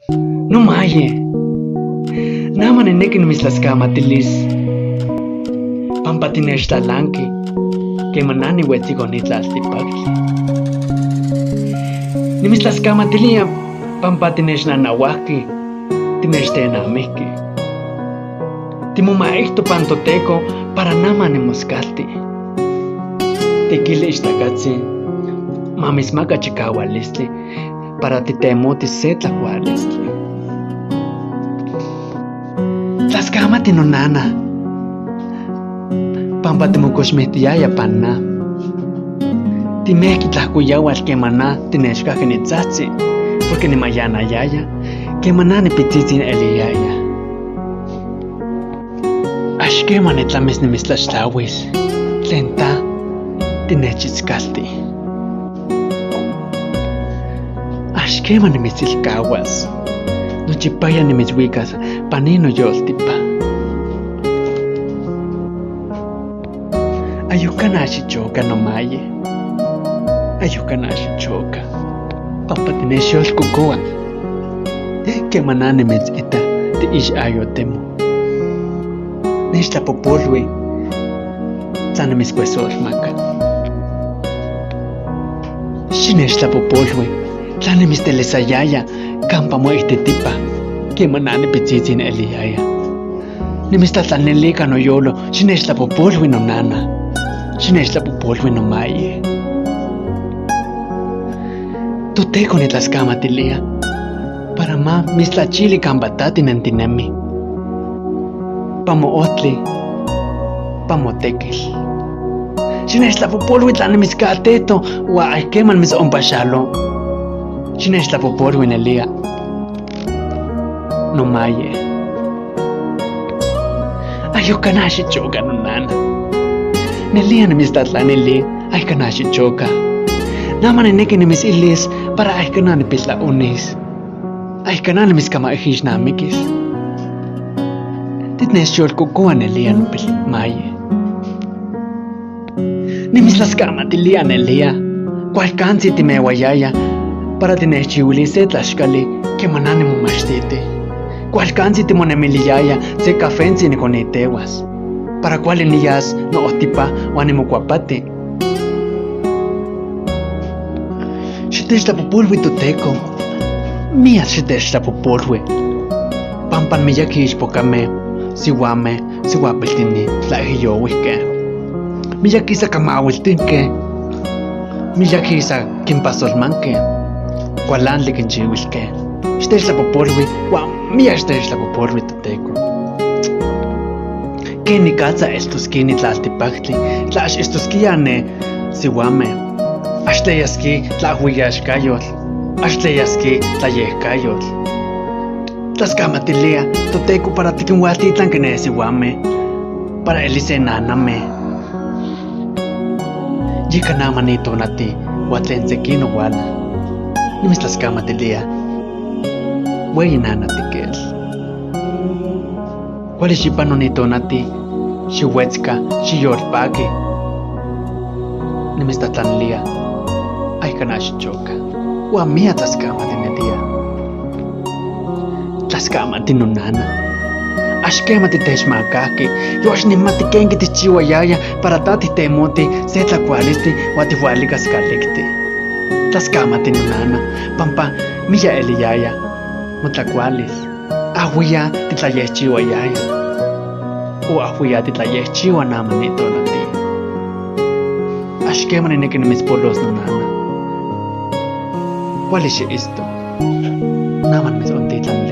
Nomaye, nama nineki nimitztlaskamatilis pampa tinechtlalanqui quema na nihuetzico ni tlaltipactli. Nimitztlaskamatilia pampa tinechnanahuajqui, tinechtenamijqui. Timomaijto pan Toteco para nama nimoscalti. Tiquili ixtacatzi, ma mitzmaca chicahualistli para titemotis se tlacualistli. Tlascamati nonana, pampa timocoxmijtiyaya pan na. Timejqui tlajcoyahual quema na tinechcajqui nitzajtzi, porque nimayanayaya quema na nipitzitzi eliyaya. Ax quema nitlamis nimitztlaxtlahuis tlen ta tinechitzcalti. Ax quema nimitzilcahuas, nochipaya nimitzhuicas pan ni noyoltipa. Ayucana xichoca nomaye, ayucana xichoca, pampa tinechyolcocohua quema na nimitzita tiixayotemo. Nechtlapopolui tla nimitzcuesolmaca. Xinechtlapopolui tla nimitztelesayaya campa moijtitipa quema na nipitzitzi eliyaya. Nimitztlatlanilica noyolo xinechtlapopolui nonana, xinechtlapopolui nomaye. Toteco nitlaskamatilia para ma mitztlachili campa ta tinentinemi. Pa moojtli, pa motequil. Xinechtlapopolui tla nimitzcatehto ua ay quema nimitzompaxalo. Xinechtlapopolui nelia, nomaye. Ayucana xichoca nonana. Nelia nimitztlatlanili, aycana xichoca. Nama nineki nimitzilis para aycana nipiltlaonis. Aycana nimitzcamaijixnamikis. Titnechyolcocoa nelia nopilmaye. Nimitztlaskamatilia nelia, cualcantzi timehuayaya para tinechchihuilis se tlaxcali quema na nimomachtiti. Cualcantzi timonemiliyaya se cafentzi niconitehuas, para cuali niyas noojtipa huan nimocuapati. Xitechtlapopolui Toteco, miyac xitechtlapopolui, pampa miyaqui ichpocame, sihuame, sihuapiltini tlaijiyohuijque. Miyaqui sacamahuiltijque, miyaqui sa quinpasolmanque, cualantli quinchihuilque. Xitechtlapopolui huan miyac xitechtlapopolui Toteco. Quenicatza eltosquini tlaltipactli, tla ax istosquia ne sihuame, ax tleyasqui tlahuiyaxcayotl, ax tleyasqui tlayejcayotl. Tlaskamatilia Toteco para tiquinhualtitlanqui ne sihuame, para elise naname. Yika nama ni tonati uan tlen sequino huala. Nimitztlaskamatilia, hueyi nana tiquel. Cuali xipano ni tonati, xihuetzca, xiyolpaqui. Nimitztlatlanilia, aycana xichoca. Huan miyac tlaskamati nelia. Tlaskamati nonana. Ax quema titechmacajqui, yo ax nimati kenqui tichchihuayaya para ta tihtemoti se tlacualistli uan tihualicas calicti. Tlaskamati nonana, pampa miya eliyaya motlacualis. Ahuiya titlayejchihuayaya. O ahuiya titlayejchiua nama ni tonati. Ax quema nineki nimitzpolos nonana. Cuali xiisto. Nama nimitzontitlanilia.